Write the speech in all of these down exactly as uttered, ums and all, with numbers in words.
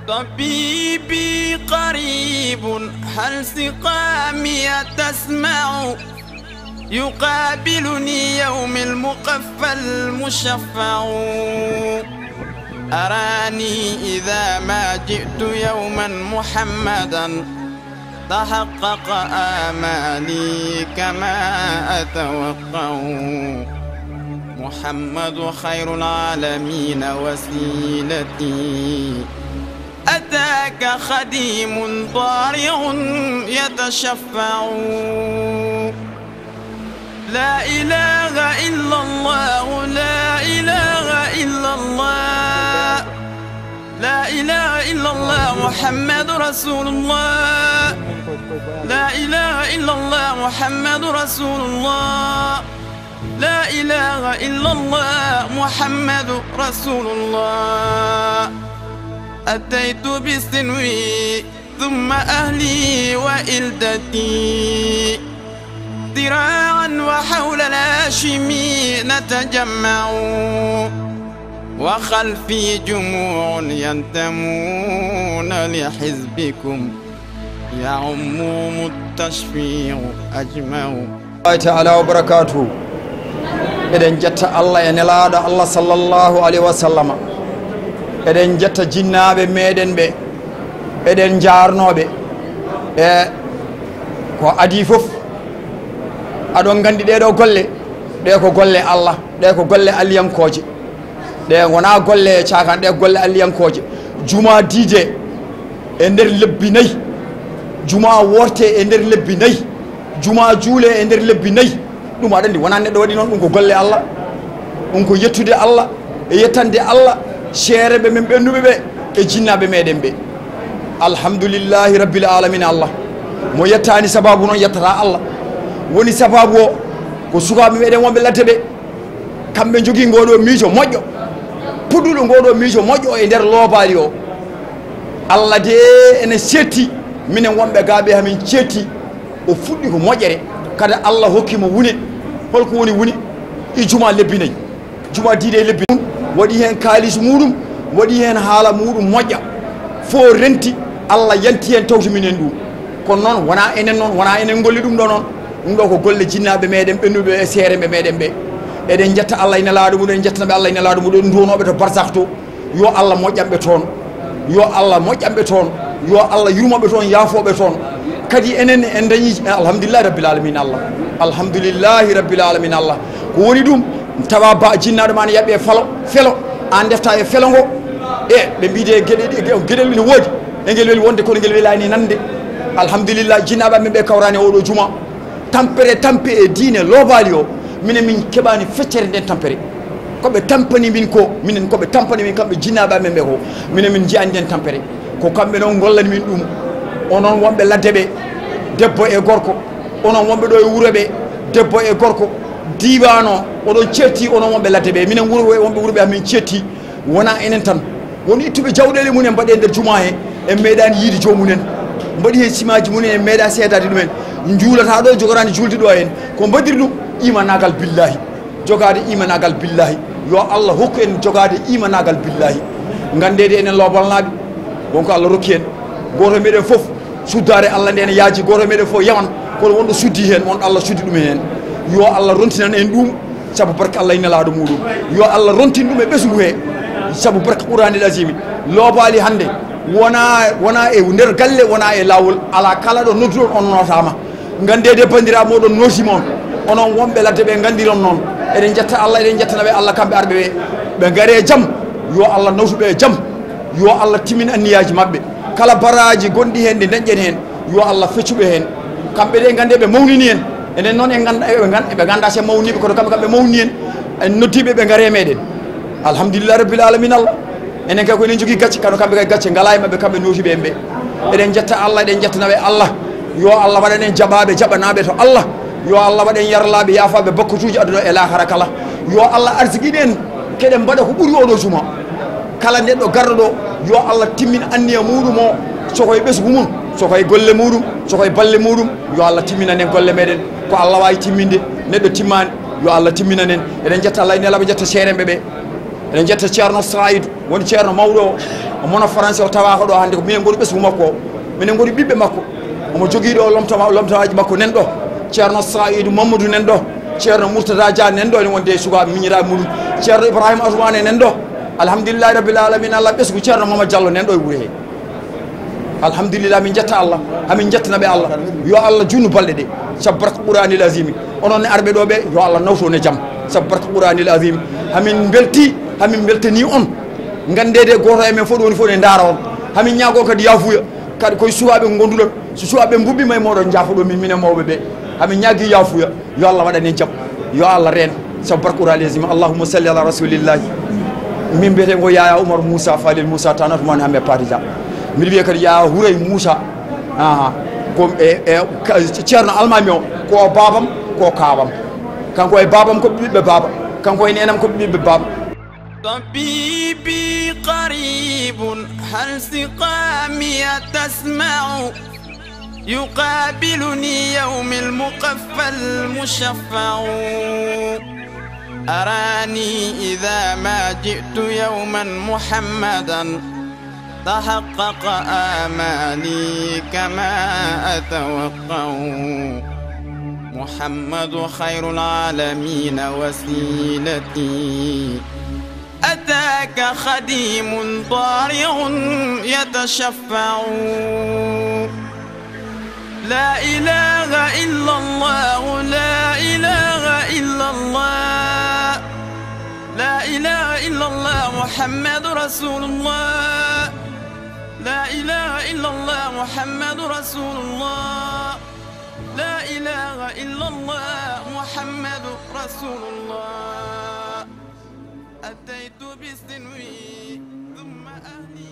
طبيبي قريب، هل سقامي تسمع؟ يقابلني يوم المقفى المشفع. أراني إذا ما جئت يوما محمدا، تحقق آمالي كما أتوقع. محمد خير العالمين وسيلتي، أتاك خديم ضارع يتشفع. لا إله إلا الله، لا إله إلا الله، لا إله إلا الله، محمد رسول الله. لا إله إلا الله، محمد رسول الله. لا إله إلا الله، محمد رسول الله. أتيت بسنوي ثم أهلي وإلدتي، ذراعا وحول الهاشمي نتجمع، وخلفي جموع ينتمون لحزبكم، يعمهم التشفيع أجمع. Allahi taala wa barakatuhu. Eɗen jetta Allah e nelaaɗo Allah sallallahu alayhi wa sallama. Eɗen jetta jinnaaɓe meɗen ɓe. Eɗen njaarnooɓe. E ko adii fof, aɗon nganndi ɗee ɗoo golle, ɗee ko golle Allah, ɗee ko golle aliyankooje. Ɗe wonaa golle caakaan, ɗe golle aliyankooje. Juma diide e nder lebbi nayi, juma worte e nder lebbi nayi, juma juule e nder lebbi nayi. Ɗum aɗa anndi, wonaa neɗɗo waɗi noon, ɗum ko golle Allah. Ɗum ko yettude Allah e yettande Allah, ceereɓe men ɓennuɓe ɓe e jinnaaɓe meɗen ɓe. Alhamdulillahi rabbil alamina. Allah mo yettaani sababu noon yettataa Allah. Woni sababu o ko sukaaɓe meɗen wonɓe ladde ɓe. Kamɓe njogii ngoo ɗoo miijo moƴƴo, puɗɗuɗo ngoo ɗoo miijo moƴƴo e nder loobaali o. Allah de ene ceetti, minen wonɓe gaa ɓe hamin ceetti. O fuɗɗi ko moƴƴere, kada Allah hokki mo wune. Holko woni wune? E juma lebbi nayi, juma diide e lebbi nayi. Waɗi heen kaalis muuɗum, waɗi heen haala muuɗum moƴƴa. Fof renti, Allah yanti heen, tawti minen ɗum. Kono noon, wonaa enen noon, wonaa enen ngolli ɗum ɗo noon. Ɗum ɗo ko golle jinnaaɓe meɗen ɓennuɓe e seeremɓe meɗen ɓe. Eɗen njetta Allah e nelaaɗo mum, eɗen njettanaɓe Allah e nelaaɗo mum, ɗo nduwonooɓe to barzakh to. Yo Allah moƴƴanɓe toon. Yo Allah moƴƴanɓe toon. Yo Allah yurmoɓe toon, yaafooɓe toon. Kadi enen en dañi, alhamdulillahi rabbil alamin Allah. Alhamdulillahi rabbil alamin Allah. Ko woni ɗum, tawa ba jinnaaɗo ma ne yaɓe falo, felo, aan ndefta e felo ngo. E ɓe mbiide geɗe ɗi, geɗel ina woodi. E ngel weli wonde kono ngel welaani nande. Alhamdulillah, jinnaaɓe amen ɓe kawraani oɗo juma. Tampere tampi e diine loobaali o, minen min keɓaani feccere nden tampere. Ko ɓe tampani min ko, minen ko ɓe tampani min kamɓe jinnaaɓe amen ɓe ko, minen min njiyaani nden tampere. Ko kamɓe noon ngollani min ɗum. Onon wonɓe ladde ɓe, debbo e gorko, onon wonɓe ɗo e wuro ɓe, debbo e gorko, diiwaan o, oɗon ceetti, onon wonɓe ladde ɓe. Minen wuro, wonɓe wuro ɓe, amin ceetti. Wonaa enen tan. Won ittuɓe jawɗeele mumen mbaɗe nder juma he, en meeɗaani yiide joomum en. Mbaɗi heen simaaji mum en, en meeɗaa seedaade ɗum en. Njuulataa ɗo, jogoraani juulde ɗo heen. Ko mbaɗiri ɗum? Imanaagal billahi. Jogaade imanaagal billahi. Yo Allah hokku en jogaade imanaagal billahi. Nganndeede enen loobalnaaɓe, wonko Allah rokki en. Gooto e meɗen fof, suddaare Allah nde ene yaaji, gooto e meɗen fof yawan, kono wonɗo suddi heen, won Allah suddi ɗum heen. Yo Allah rontinan en ɗum, sabu barke Allah e nelaaɗo muɗum. Yo Allah rontin ɗum e ɓesngu he, sabu barke Qur'aanil Aziimi. Loobaali hannde wonaa, wonaa e nder galle, wonaa e laawol, alaa kala ɗo nodduɗon, on nootaama. Nganndeede banndiraaɓe moɗon nootiima on, onon wonɓe ladde ɓe nganndiron noon. Eɗen njetta Allah, eɗen njettana ɓe Allah kamɓe arɓe ɓe. Ɓe ngaree jam, yo Allah nawtu ɓe e jam. Yo Allah timmin anniyaaji maɓɓe. Kala baraaji gonɗi heen ɗi dañƴen heen, yo Allah feccu ɓe heen. Kamɓe de ngannde ɓe mawnini en. Enen noon en ngannda, eɓe ngan-, eɓe ngannda se mawniiɓe, kono kamɓe, kamɓe mawni en. En noddiiɓe ɓe ngaree meɗen. Alhamdulillah rabbil alamin Allah. Enen kay ko enen njogii gacce, kono kamɓe kay gacce ngalaa e maɓɓe, kamɓe nootiiɓe en ɓe. Eɗen njetta Allah, eɗen njettana ɓe Allah. Yo Allah waɗan en jaɓaaɓe, jaɓanaaɓe to Allah. Yo Allah waɗan yarlaaɓe, yaafaaɓe bakkutuuji aduna e laakara kala. Yo Allah arsikiɗen, keɗen mbaɗa ko ɓuri oɗo juma. Kala neɗɗo garɗo ɗo, yo Allah timmin anniya muɗum o, so koye ɓesngu mum, so koye golle muɗum, so koye balle muɗum, yo Allah timminan en golle meɗen. Ko Allah waawi timminde, neɗɗo timmaani, yo Allah timminan en. Eɗen njetta Allah e nelaaɓe, njetta seeremɓe ɓe. Eɗen njetta Ceerno Saïdou, woni ceerno mawɗo o, o mona Faransi, o tawaaka ɗo hannde, ko minen ngoni ɓesngu makko o, minen ngoni ɓiɓɓe makko. Omo jogii ɗo lomtama-, lomtaaji makko nan ɗo. Ceerno Saïdou Mamadou nan ɗo, Ceerno Mourtada Dia nan ɗo, ene wonde e sukaaɓe miñiraaɓe muɗum. Ceerno Ibrahima Atoumane nan ɗo. Alhamdulillahi Rabbil Alamina, Allah ɓesngu Ceerno Mama Diallo nan ɗo e wuro he. Alhamdulillah, min njetta Allah, hamin njettana ɓe Allah. Yo Allah junnu balɗe ɗe, sabu barka Qur'anil Azimi. Onon ne arɓe ɗo ɓe, yo Allah nawtu on e jam, sabu barka Qur'anil Azimi. Hamin mbelti, hamin mbeltani on. Nganndeede gooto e men fof ɗo woni fof ne ndaara on. Hamin ñaago kadi yaafuya, kadi koye suwaaɓe ngonduɗon. So suwaaɓe mbuɓɓima e mooɗon, njaafo ɗo min, minen mawɓe ɓe. Hamin ñaagi yaafuya. Yo Allah waɗan en jam, yo Allah reen, sabu barka Qur'anil Azim. Allahumma salli ala rasulillahi. Min mbiyetee ko Yaya Oumar Moussa Falil Moussa Tanat Mane Hammet Pati Dia. Mbiɗa wiyee kadi Yaya Houray Moussa. Aha. Ko e, e, ka-, Ceerno Almaami o, ko baabam, ko kaawam. Kanko e baabam ko ɓiɓɓe baaba, kanko e neenam ko ɓiɓɓe baaba. طبيبي قريب، هل سقامي تسمع؟ يقابلني يوم المقفى المشفع. أراني إذا ما جئت يوما محمدا، تحقق آمالي كما أتوقع. محمد خير العالمين وسيلتي، أتاك خديم ضارع يتشفع. لا إله إلا الله، لا إله إلا الله، لا إله إلا الله محمد رسول الله. لا إله إلا الله محمد رسول الله. لا إله إلا الله محمد رسول الله. أتيت بسنوي ثم أهلي.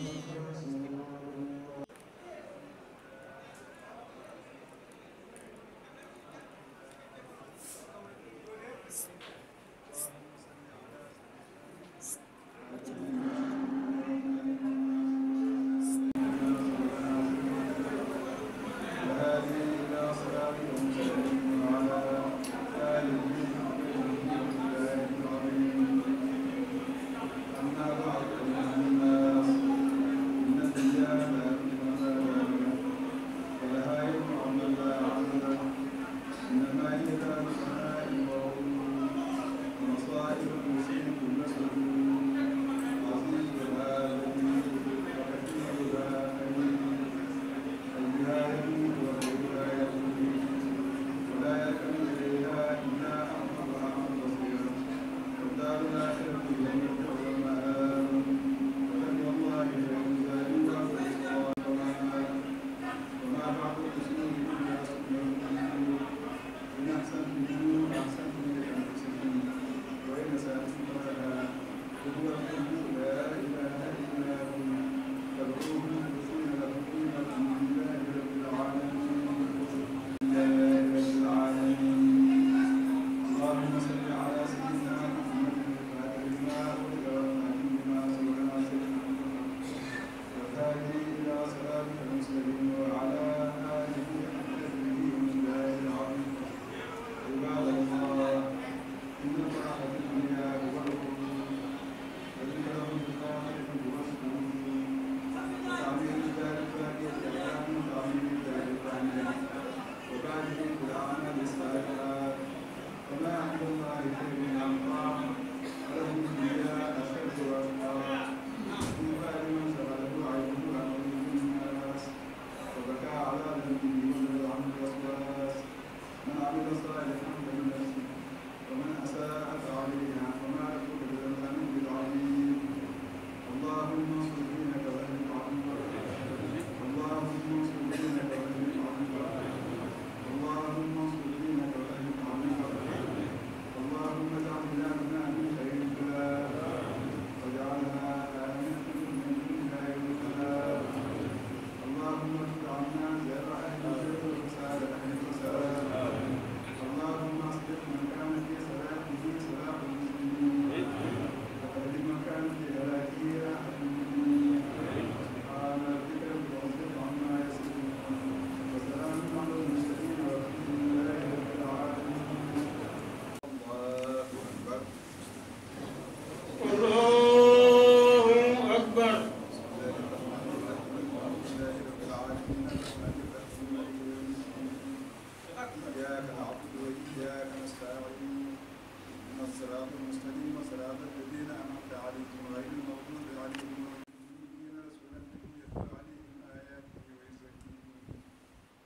عليهم آياته ويزكيهم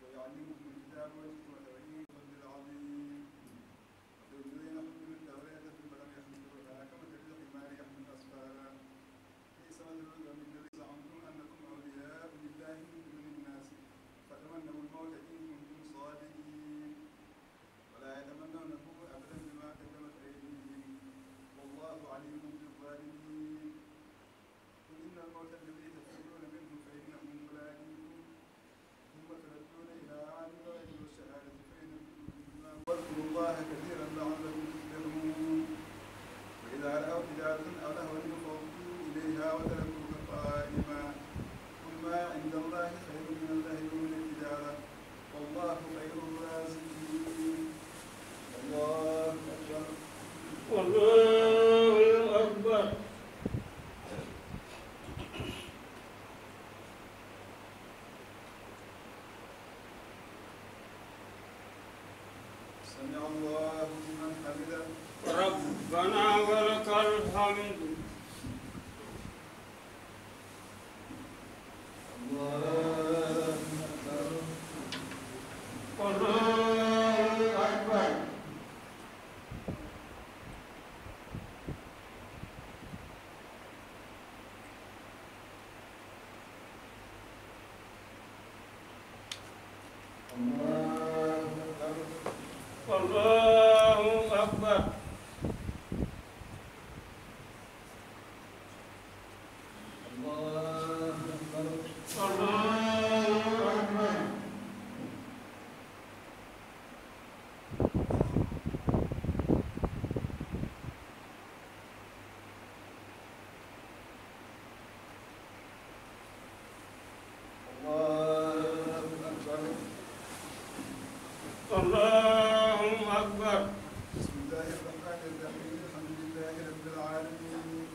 ويعلمهم الكتاب والحكمة وإن العظيم. مثل الذين حملوا التوراة ثم لم يحملوها كمثل الحمار يحمل أسفارا. بئس مثل القوم الذين زعمتم أنكم أولياء لله من دون الناس فتمنوا الموت إن كنتم صادقين. ولا يتمنونه أبدا بما قدمت أيديهم والله عليم بالظالمين. قل إن الموت الذي تفرون منه فإنه ملاقيكم ثم تردون إلى عالم الغيب والشهادة فينبئكم بما، واذكروا الله كثيرا لعلكم تفلحون. وإذا رأوا تجارة أو لهوا انفضوا إليها وتركوك قائما. قل ما عند الله خير من اللهو ومن التجارة والله خير الرازقين. الله أكبر. الله أكبر. سمع الله لمن حمده. ربنا ولك الحمد. الله أكبر. الله أكبر. الله أكبر. الله أكبر. الله أكبر. الله أكبر. الله أكبر. الله أكبر. بسم الله الرحمن الرحيم. الحمد لله رب العالمين.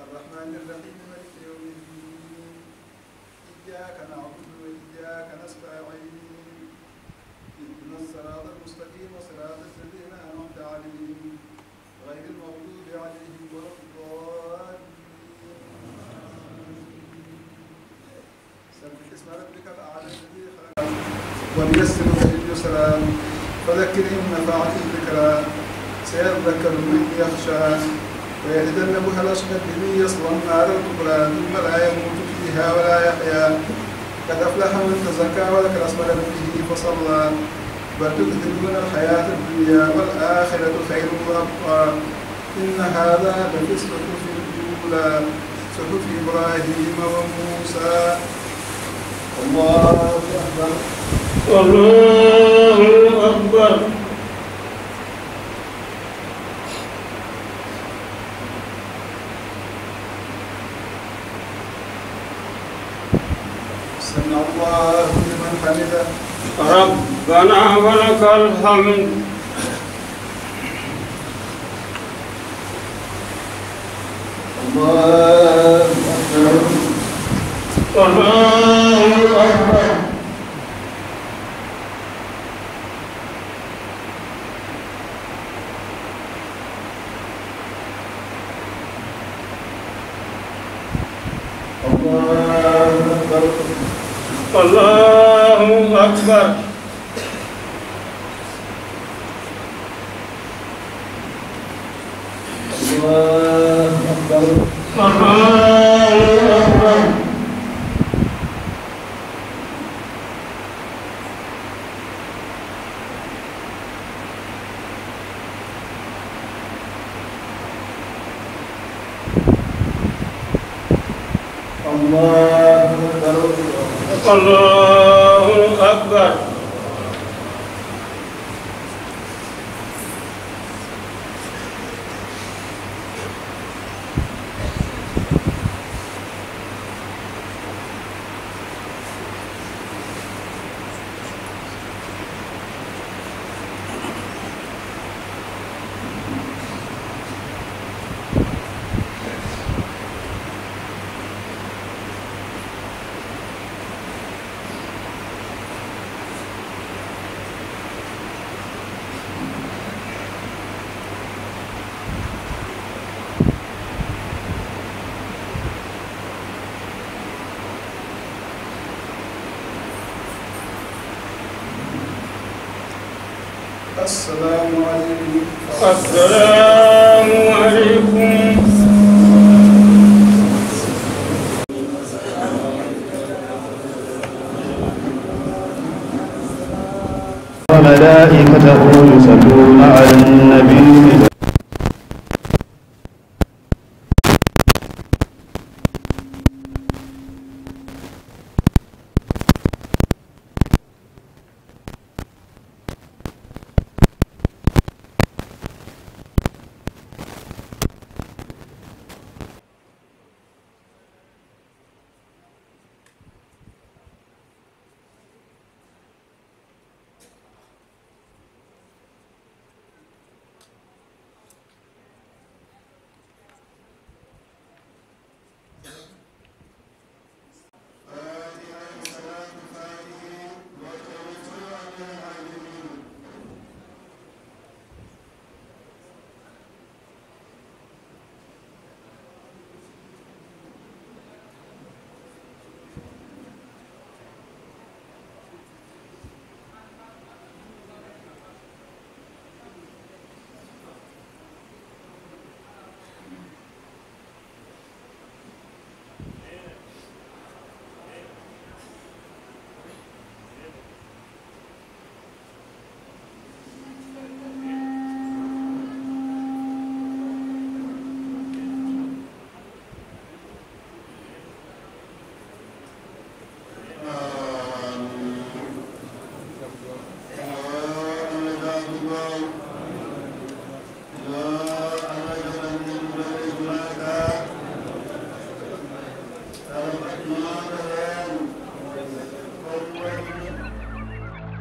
الرحمن الرحيم. مالك يوم الدين. إياك نعبد وإياك نستعين. اهدنا الصراط المستقيم، صراط الذين أنعمت عليهم، غير المغضوب عليهم ولا الضالين. سبح اسم ربك الأعلى الذي خلق. ونيسرك لليسرى. فذكر إن نفعت الذكرى. سيذكر من يخشى ويتجنبها الأشقى الذي يصلى النار الكبرى ثم لا يموت فيها ولا يحيا. قد أفلح من تزكى وذكر اسم ربه فصلى. بل تؤثرون الحياة الدنيا والآخرة خير وأبقى. إن هذا لفي الصحف الأولى صحف إبراهيم وموسى. الله أكبر. الله أكبر. سمع الله لمن حمده. ربنا ولك الحمد. الله أكبر. الله أكبر. الله أكبر. الله أكبر. الله أكبر. الله أكبر. الله أكبر. الله أكبر. السلام عليكم. السلام عليكم. وملائكته يصلون على النبي.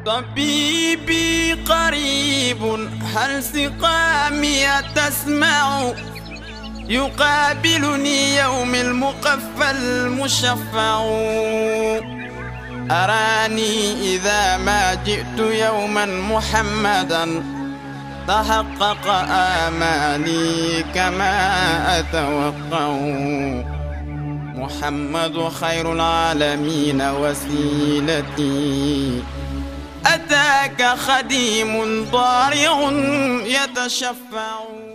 طبيبي قريب، هل سقامي تسمع؟ يقابلني يوم المقفى المشفع. أراني إذا ما جئت يوما محمدا، تحقق آمالي كما أتوقع. محمد خير العالمين وسيلتي، أتاك خديم ضارع يتشفع.